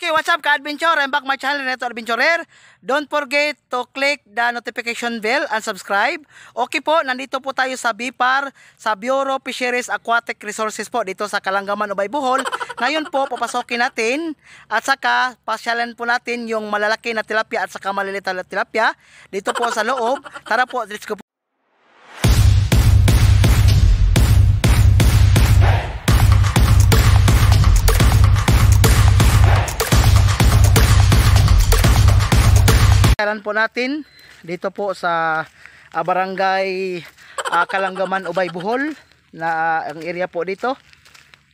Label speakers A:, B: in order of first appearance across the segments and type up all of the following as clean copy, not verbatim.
A: Okay, what's up ka-adventure? I'm back my channel, Neto Adventurer. Don't forget to click the notification bell and subscribe. Okay po, nandito po tayo sa BIPAR, sa Bureau of Fisheries Aquatic Resources po, dito sa Kalangaman, Ubay, Bohol. Ngayon po, papasokin natin at saka pasyalan po natin yung malalaki na tilapia at saka maliliit na tilapia dito po sa loob. Tara po, let's go po. Pasyalan po natin dito po sa barangay Kalangaman, Ubay, Bohol na ang area po dito.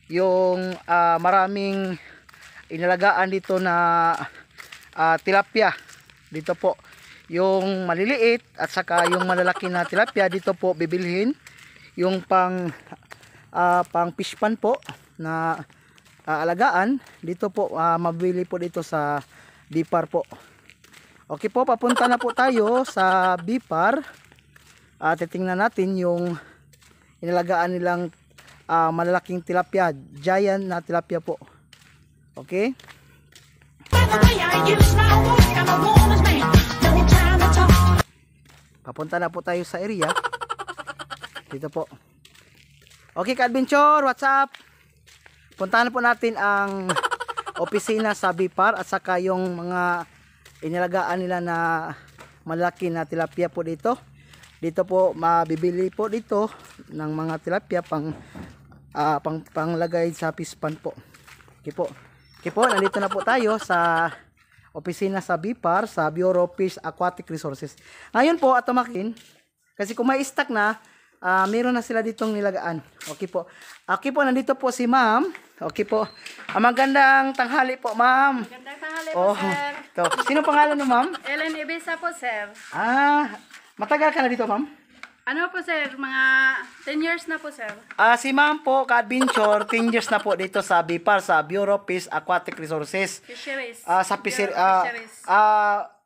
A: Yung maraming inalagaan dito na tilapia. Dito po yung maliliit at saka yung malalaki na tilapia dito po bibilhin. Yung pang fish pan po na alagaan dito po mabili po dito sa BIPAR po. Okay po, papunta na po tayo sa BIPAR. Titingnan natin yung inalagaan nilang malalaking tilapia, giant na tilapia po. Okay? Papunta na po tayo sa area. Dito po. Okay ka-adventure, what's up? Puntahan po natin ang opisina sa BIPAR at saka yung mga inalagaan nila na malaki na tilapia po dito. Dito po mabibili po dito ng mga tilapia panglagay sa fish pan po. Okay po. Okay po, nandito na po tayo sa opisina sa BIPAR, sa Bureau of Fish Aquatic Resources. Ngayon po, atumakin kasi kung may stock na, meron na sila ditong nilagaan. Okay po. Okay po, nandito po si ma'am. Okay po. Magandang tanghali po, ma'am.
B: Magandang tanghali po, sir.
A: Ito. Sino pangalan mo, ma'am?
B: Ellen Ibisa po, sir.
A: Matagal ka na dito, ma'am?
B: Ano po, sir? Mga 10 years na po, sir.
A: Si ma'am po, ka-adventure, 10 years na po dito sa BIPAR, sa Bureau of Fish Aquatic Resources.
B: Fisheries.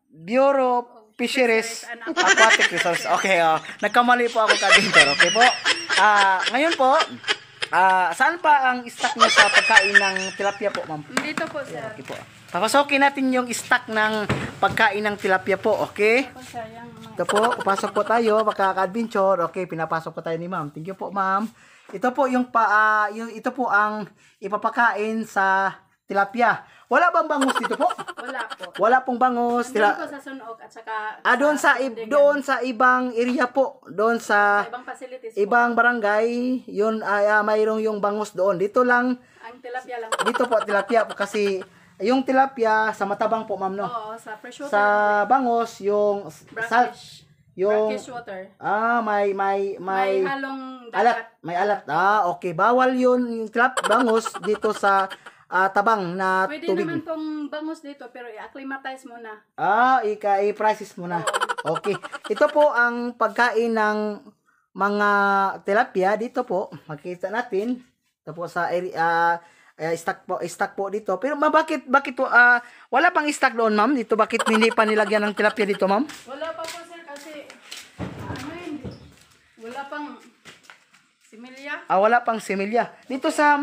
A: Bureau of Fisheries Aquatic Resources. Okay, nagkamali po ako, ka-adventure. Okay po. Ngayon po, saan pa ang stock nyo sa pagkain ng tilapia po, ma'am?
B: Dito po, sir.
A: Okay po. Papasokin natin yung stock ng pagkain ng tilapia po, okay?
B: Ito po, sir.
A: Ito po, papasok po tayo, makaka-adventure. Okay, pinapasok po tayo ni ma'am. Thank you po, ma'am. Ito po ito po ang ipapakain sa tilapia. Wala bang bangus dito po?
B: Wala po.
A: Wala pong bangus.
B: Doon po sa Sunog at saka
A: Doon sa ibang area po. Doon sa
B: ibang facilities
A: ibang barangay, yun mayroong yung bangus doon. Dito lang,
B: ang tilapia lang po.
A: dito po tilapia po kasi yung tilapia sa matabang po, ma'am, no?
B: Oo, sa freshwater.
A: Sa bangus, yung salt. Yung
B: brackish water.
A: may
B: halong
A: alat.
B: dagat.
A: May alat. Okay. Bawal yun yung bangus dito sa tabang na
B: Pwede
A: tubig.
B: naman pong bangus dito pero i-acclimatize muna.
A: I-process muna. Okay. Ito po ang pagkain ng mga tilapia dito po. Makita natin. Ito po sa area, stock po dito. Pero bakit po wala pang stock doon, ma'am? Dito bakit hindi pa nilagyan ng tilapia dito, ma'am?
B: Wala pa po, sir, kasi wala pang similya.
A: Wala pang similya. Dito sa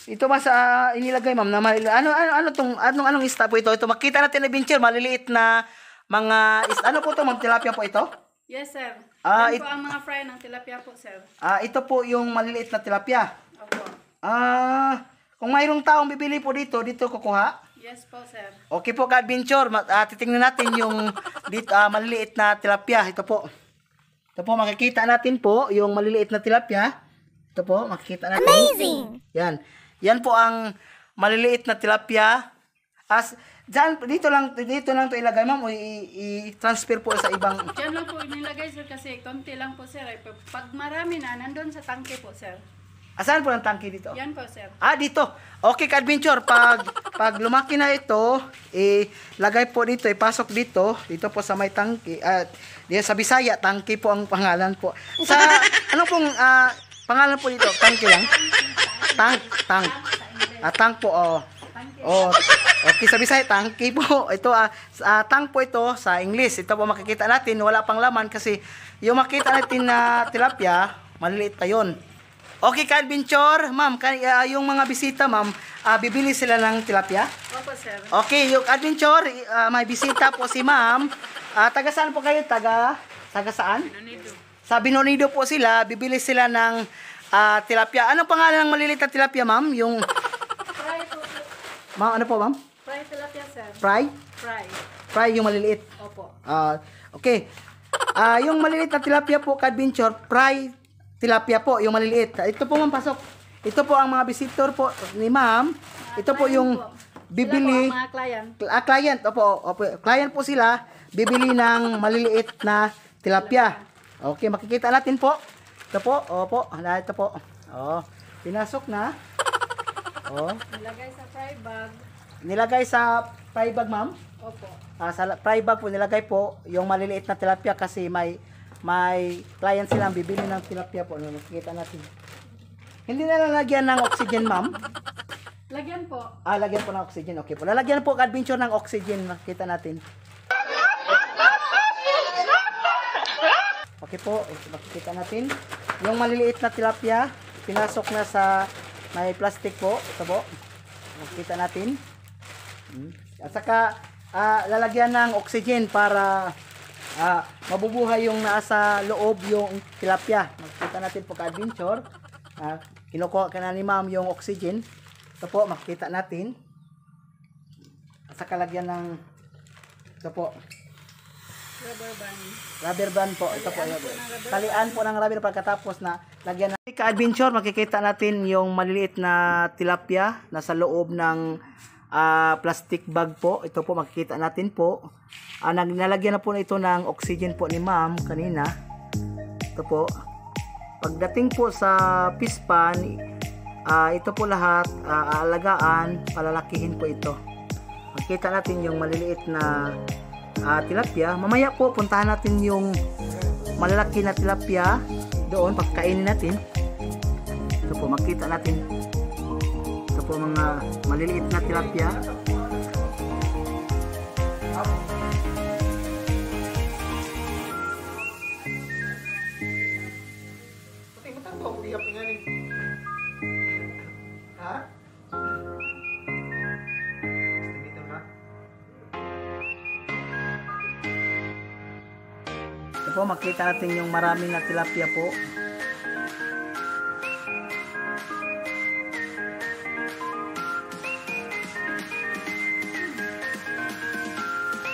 A: ito ba sa inilagay, ma'am, na anong stock po ito? Ito makita natin na adventure, maliliit na mga ano po to, ma'am, tilapia po ito?
B: Yes, sir. Yan po ang mga fry ng tilapia po, sir.
A: Ito po yung maliliit na tilapia.
B: Opo.
A: Kung mayroong taong bibili po dito kukuha?
B: Yes po, sir.
A: Okay po, ka-adventure. Titingnan natin yung dito, maliliit na tilapia. Ito po. Ito po, makikita natin po yung maliliit na tilapia. Ito po, makikita natin.
C: Amazing!
A: Yan. Yan po ang maliliit na tilapia. Dito lang to ilagay, ma'am, o i-transfer po sa ibang.
B: Diyan lang po inilagay, sir, kasi konti lang po, sir. Pag marami na, nandun sa tangke po, sir.
A: Saan po ang tangke dito?
B: Yan po, sir.
A: Dito. Okay, ka-adventure. Pag lumaki na ito, ilagay po dito, ipasok dito. Dito po sa may tangke. Dito sa Bisaya, tangke po ang pangalan po. Sa, ano pong pangalan po dito? Tangke lang? Tank po, okay, sa Bisaya, tangke po. Ito, tank po ito sa English. Ito po makikita natin, wala pang laman kasi yung makita natin na tilapia, maliliit pa yun. Okay, ka-adventure, ma'am, yung mga bisita, ma'am, bibili sila ng tilapia?
B: Opo, sir.
A: Okay, yung adventure, may bisita po si ma'am. Taga saan po kayo? Taga saan?
B: Nonido.
A: Sa Binonido po sila, bibili sila ng tilapia. Anong pangalan ng maliliit na tilapia, ma'am? Yung,
B: Fry po.
A: ma'am, ano po, ma'am?
B: Fry tilapia, sir.
A: Fry?
B: Fry.
A: Fry yung maliliit.
B: Opo.
A: Okay. Yung maliliit na tilapia po, ka-adventure, fry tilapia po, yung maliliit. Ito po, ma'am, pasok. Ito po ang mga visitor po ni ma'am. Ito po yung bibili.
B: Sila po ang mga client.
A: Client, opo. Client po sila, bibili ng maliliit na tilapia. Okay, makikita natin po. Ito po, opo. Ito po. Pinasok na.
B: Nilagay sa fry bag.
A: Nilagay sa fry bag, ma'am.
B: Opo.
A: Sa fry bag po nilagay po yung maliliit na tilapia kasi may client silang bibili ng tilapia po. Makikita natin. Hindi na lalagyan ng oxygen, ma'am.
B: Lagyan po.
A: Lagyan po ng oxygen. Okay po. Lalagyan po ka-adventure ng oxygen. Makikita natin. Okay po. Makikita natin. Yung maliliit na tilapia, pinasok na sa may plastic po. Ito po. Makikita natin. At saka, lalagyan ng oxygen para mabubuhay yung nasa loob yung tilapia. Makikita natin po ka-adventure. Kinukuha ka na ni ma'am yung oxygen. Ito po, makikita natin. At saka lagyan ng ito po.
B: Rubber band.
A: Rubber band po. Ito po. Talian po ng rubber pagkatapos na lagyan ng ka-adventure. Makikita natin yung maliliit na tilapia nasa loob ng plastic bag po. Ito po makikita natin po. Nalagyan na po ito ng oxygen po ni ma'am kanina. Ito po. Pagdating po sa fish pan, ito po lahat aalagaan, palalakihin po ito. Makikita natin yung maliliit na tilapia. Mamaya po puntahan natin yung malalaki na tilapia doon, pagkainin natin. Ito po makita natin. Ito po mga maliliit na tilapia. Ito po makita natin yung maraming na tilapia po.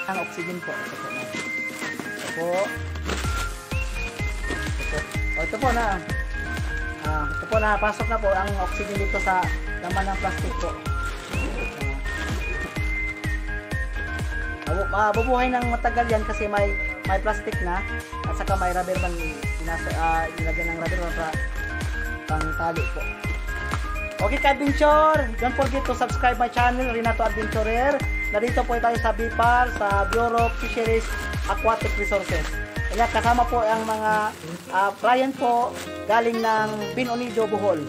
A: Ang oxygen po. Ito po. Ito po. Ito po na. Ito po na. Pasok na po ang oxygen dito sa laman ng plastic po. Bubuhay ng matagal yan kasi may plastic na at saka may rubber band. Nilagyan ng rubber band para pang tali po. Okay, ka-adventure, don't forget to subscribe my channel, Renato Adventurer. Narito po tayo sa BIPAR, sa Bureau of Fisheries Aquatic Resources. Kaya kasama po ang mga client po galing ng Binonido, Bohol.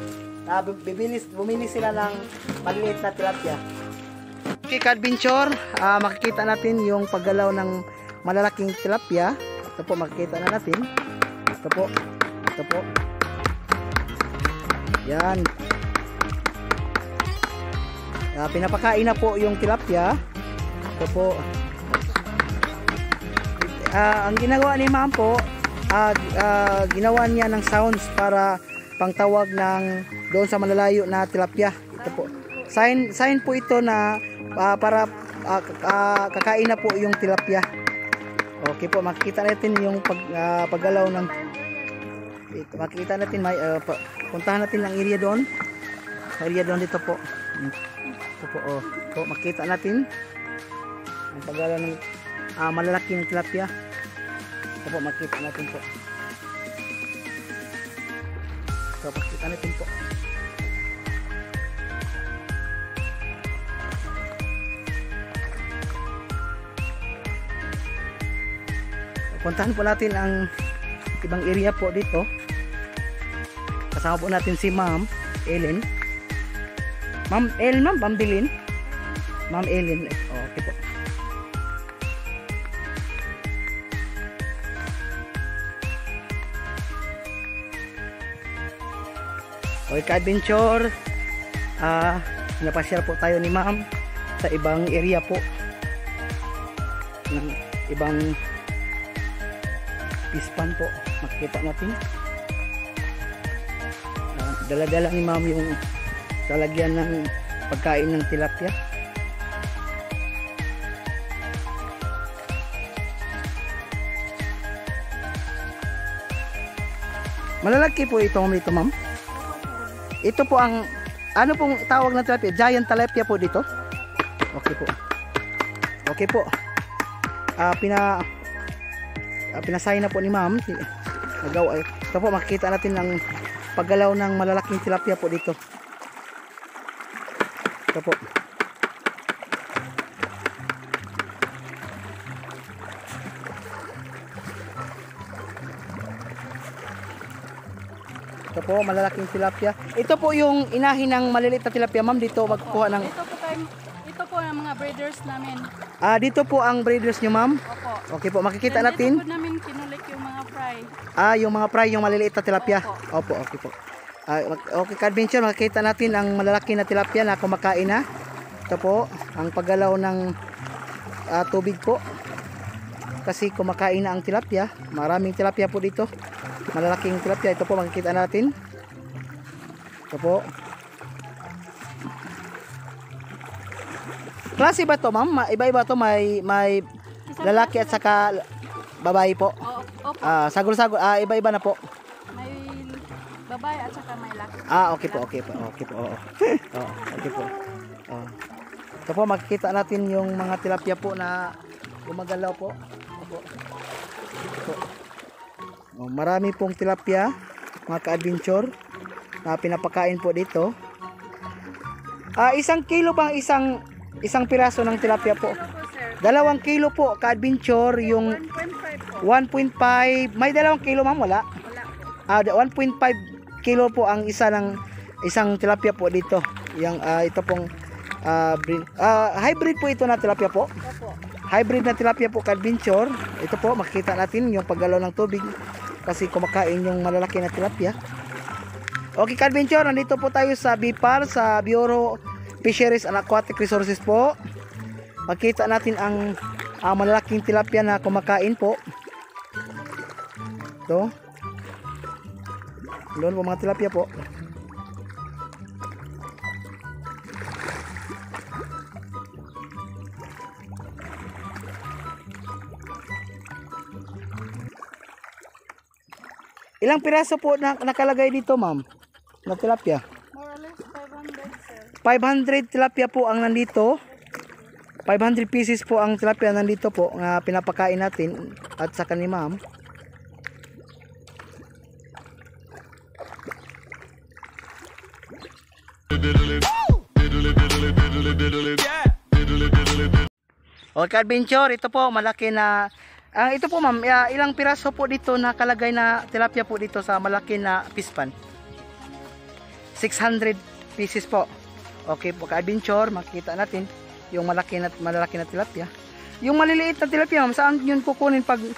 A: Bumili sila ng maliliit na tilapia. Okay, ka-adventure, makikita natin yung paggalaw ng malalaking tilapia. Ito po, makikita na natin. Ito po. Ito po. Yan. Pinapakain na po yung tilapia. Ito po. Ang ginagawa ni ma'am po, ginawa niya ng sounds para pangtawag ng doon sa malalayo na tilapia. Ito po. Sign po ito na para kakain na po yung tilapia. Okay po, makikita natin yung paggalaw ng makikita natin may puntahan natin ang area doon. Area doon dito po. Ito po, po makita natin ang paggalaw ng malalaking tilapia. Ito po, makita natin po. Ito, makita natin po. Puntahan po natin ang ibang area po dito. Kasama po natin si Ma'am Ellen. Ma'am Ellen, Ma'am Bambilin. Ma'am Ellen. Okay po. Okay, ka-adventure. Napasyal po tayo ni ma'am sa ibang area po. Ng ibang pispan po. Makikita natin. Dala-dala ni ma'am yung lalagyan ng pagkain ng tilapia. Malalaki po ito ma'am. Ito po ang ano pong tawag ng tilapia? Giant tilapia po dito. Okay po. Okay po. Pinasay na po ni ma'am. Ito po makikita natin ang paggalaw ng malalaking tilapia po dito. Ito po. Ito po, malalaking tilapia. Ito po yung inahin ng maliliit na tilapia, ma'am. Dito magkukuha ng...
B: Ito po ang mga breeders namin.
A: Dito po ang breeders nyo, ma'am?
B: Opo.
A: Okay po, makikita
B: Then,
A: natin.
B: dito po namin kinulik yung mga fry.
A: Yung mga fry, yung maliliit na tilapia. Opo, okay po. Okay, ka-adventure, makikita natin ang malalaki na tilapia na kumakain na. Ito po, ang paggalaw ng tubig po. Kasi kumakain na ang tilapia. Maraming tilapia po dito. Malalaking tilapia. Ito po makikita natin. Ito po. Klase ba to, ma'am? Iba-iba to. May lalaki at saka babae po.
B: Opo.
A: Sagol-sagol. Iba-iba na po.
B: May babae at saka may laki.
A: Okay po. Okay po. Okay po. Okay po. Ito po makikita natin yung mga tilapia po na gumagalaw po. Ito po. Marami pong tilapia, mga ka-adventure, na pinapakain po dito. 1 kilo bang isang piraso ng tilapia po? 2 kilo po, ka-adventure, yung 1.5. May 2 kilo, ma'am? Wala? 1.5 kilo po ang isang tilapia po dito. Yung ito pong hybrid po ito na tilapia po.
B: Opo.
A: Hybrid na tilapia po, ka-adventure. Ito po makikita natin yung paggalaw ng tubig kasi kumakain yung malalaki na tilapia. Okay, ka-adventure, nandito po tayo sa BIPAR, sa Bureau Fisheries and Aquatic Resources po. Makita natin ang malalaking tilapia na kumakain po. Ito. Doon po mga tilapia po. Ilang piraso po na nakalagay dito, ma'am? Na tilapia?
B: More or less 500, sir.
A: 500 tilapia po ang nandito. 500 pieces po ang tilapia nandito po na pinapakain natin at saka ni ma'am. Okay, adventure, ito po malaki na ito po, ma'am, ilang piraso po dito nakalagay na tilapia po dito sa malaki na pispan? 600 pieces po. Okay po, ka-adventure, makikita natin yung malalaki na tilapia. Yung maliliit na tilapia, ma'am, saan yun kukunin pag
B: Diyan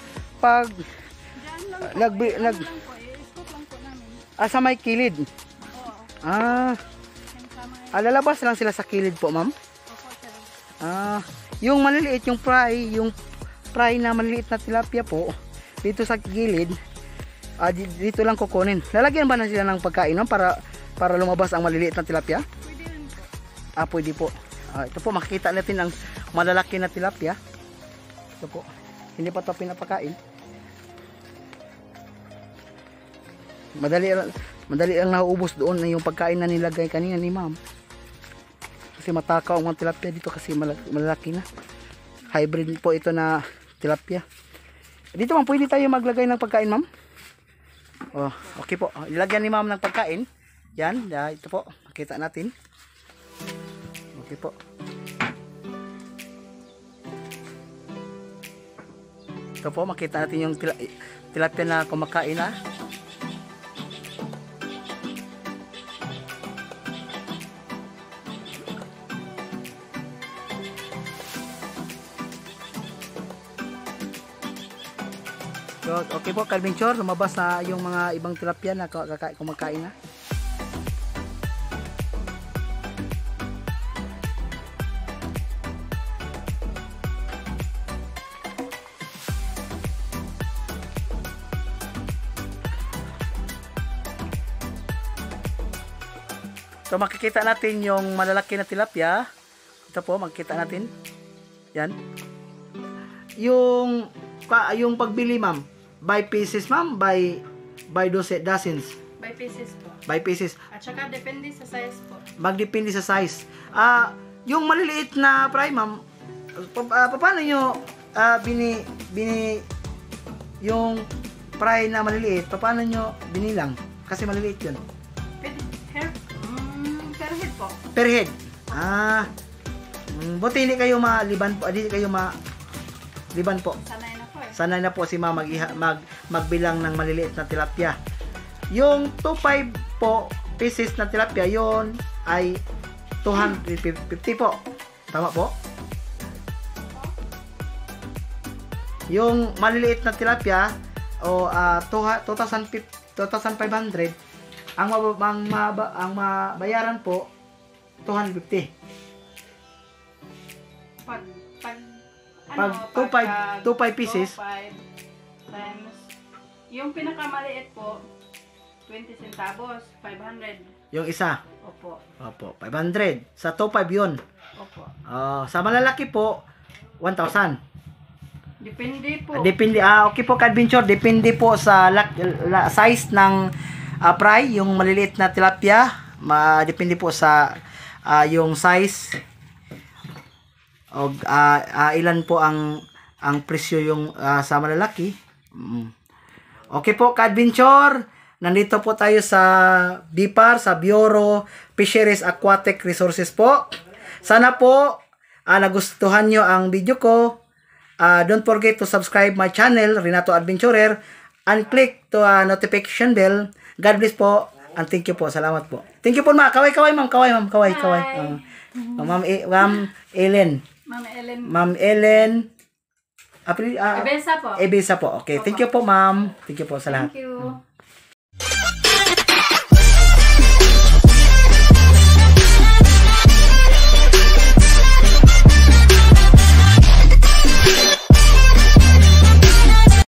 B: lang po.
A: i-scoop lang
B: po namin.
A: sa may kilid?
B: Oo.
A: Lalabas lang sila sa kilid po, ma'am?
B: Opo, sir.
A: Yung maliliit, yung fry na maliliit na tilapia po dito sa gilid, dito lang kukunin. Lalagyan ba na sila ng pagkain, no? para lumabas ang maliliit na tilapia?
B: Pwede rin.
A: Pwede po. Ito po makikita natin ang malalaki na tilapia. Ito po. Hindi pa ito pinapakain. Madali lang nauubos doon na yung pagkain na nilagay kanina ni ma'am. Kasi matakaw ang mga tilapia dito kasi malalaki na. Hybrid po ito na tilapia. Dito, ma'am, pwede tayo maglagay ng pagkain, ma'am? Okay po. Ilagyan ni ma'am ng pagkain. Yan, ito po. Makita natin. Okay po. Ito po, makita natin yung tilapia na kumakain na. So, okay po, ka-adventure, lumabas na yung mga ibang tilapia na kumakain na. So makikita natin yung malalaki na tilapia. Ito po, makikita natin. Yan. Yung pagbili, ma'am, by pieces, ma'am, by dozens.
B: By pieces po.
A: By pieces.
B: At saka depende sa size po.
A: Magdepende sa size. Yung maliliit na fry, ma'am, paano nyo bini yung fry na maliliit, paano nyo binilang? Kasi maliliit yun.
B: Per head po.
A: Per head. Buti hindi kayo maliban po. Hindi kayo liban po.
B: Sanay na po eh.
A: Sanay na po si ma'am magbilang ng maliliit na tilapia. Yung 2.5 po pieces na tilapia, yon ay 250 po. Tama po? Yung maliliit na tilapia o 2,500, ang mabayaran po 250. Pag 2.5 pieces,
B: 2.5 times yung pinakamaliit po 20 centavos, 500.
A: yung isa.
B: Opo.
A: Opo, 500. Sa 2.5 yun.
B: Opo.
A: Sa malalaki po 1,000.
B: Depende po.
A: Depende, okay po, ka-adventure. Depende po sa size ng fry, yung maliliit na tilapia. Depende po sa yung size. O ilan po ang presyo yung sa malalaki. Okay po, ka-adventure. Nandito po tayo sa BIPAR, sa Bureau Fisheries Aquatic Resources po. Sana po nagustuhan nyo ang video ko. Don't forget to subscribe my channel, Renato Adventurer, and click to notification bell. God bless po, and thank you po. Salamat po. Thank you po, ma. Kaway, ma'am. Kaway. Ma'am Ellen. Ma'am Ellen.
B: Ebesa po.
A: Ebesa po. Okay. Thank you po, ma'am. Thank you po sa lahat.
B: Thank you.